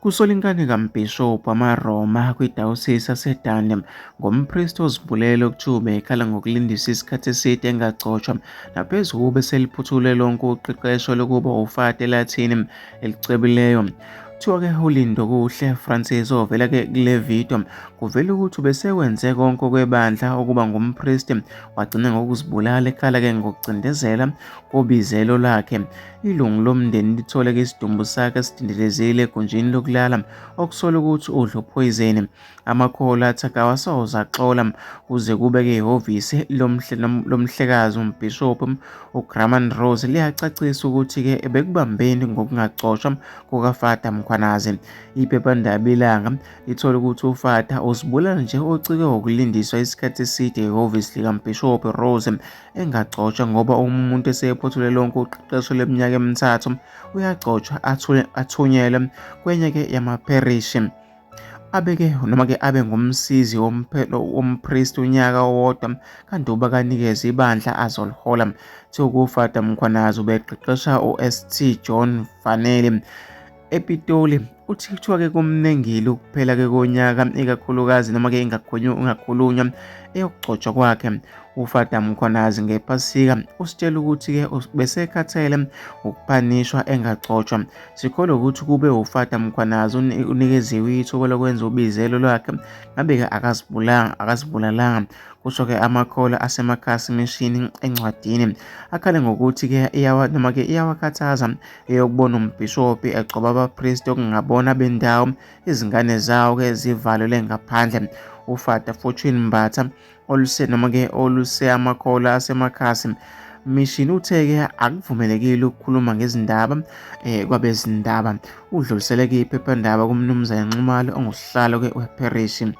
Kusola inkani kaMbhishobhi wamaRoma kwiDayosisi yaseDundee ngompristi ozibulele okuthiwa ubekhala ngokulindiswa isikhathi eside engagcotshwa naphezu kokuba eseliphuthule lonke uqeqesho lokuba ufata eLathini elicebileyo. Kuthiwa-ke uLindokuhle Francis ovela-ke kule video kuvela ukuthi ubesekwenze konke okwebandla ukuba ngumpristi wagcina ngokuzibulala ekhala-ke ngokucindezela kobizelo lakhe. Ilungu lomndeni lithole-ke isidumbu sakhe sidindelezile egunjini lokulala okusola ukuthi udle uphoyizeni. Amakholwa athi akawasoze axola kuze kube-ke ihhovisi lomhlekazi umbhishobhi uGraham Rose liyacacisa ukuthi-ke ebekubambeni ngokungagcotshwa kukaFata Mkhwanazi. Iphephandaba iLanga lithole ukuthi uFata uzibulala nje ocike ngokulindiswa isikhathi eside ehhovisi likambhishobhi Rose engagcotshwa ngoba uma umuntu esephothule lonke uqeqesho lweminyaka emithathu uyagcotshwa athunyelwe kwenye-ke yamapherishi abeke noma-ke abe ngumsizi wompristi unyaka owodwa kanti uba kanikeze ibandla azolihola. Kuthiwa kuFata Mkhwanazi ubeqeqesha u-ST John Fanele ePitoli. Uthi kuthiwa-ke kumnengile ukuphela-ke konyaka ikakhulukazi noma-ke ingakhulunywa eyokugcotshwa kwakhe. UFata Mkhwanazi ngePhasika usitshela ukuthi-ke besekhathele ukuphanishwa engagcotshwa. Sikholwa ukuthi kube uFata Mkhwanazi unikeziwe ithuba lokwenza ubizelo lwakhe ngabe-ke akazibulanga akazibulalanga kusho-ke amakholwa aseMakhasi Mission encwadini. Akhale ngokuthi-ke noma-ke iyawakhathaza eyokubona umbhishobhi egcoba abapristi okungabona bendawo izingane zawo-ke zivalelwe ngaphandle. UFata Fortune Mbatha oluse noma-ke oluse amakholwa aseMakhasi Mission uthe-ke akuvumelekile ukukhuluma ngezindaba kwabezindaba. Udlulisele-ke iphephandaba kuMnumzane Nxumalo ongusihlalo-ke wepherishi.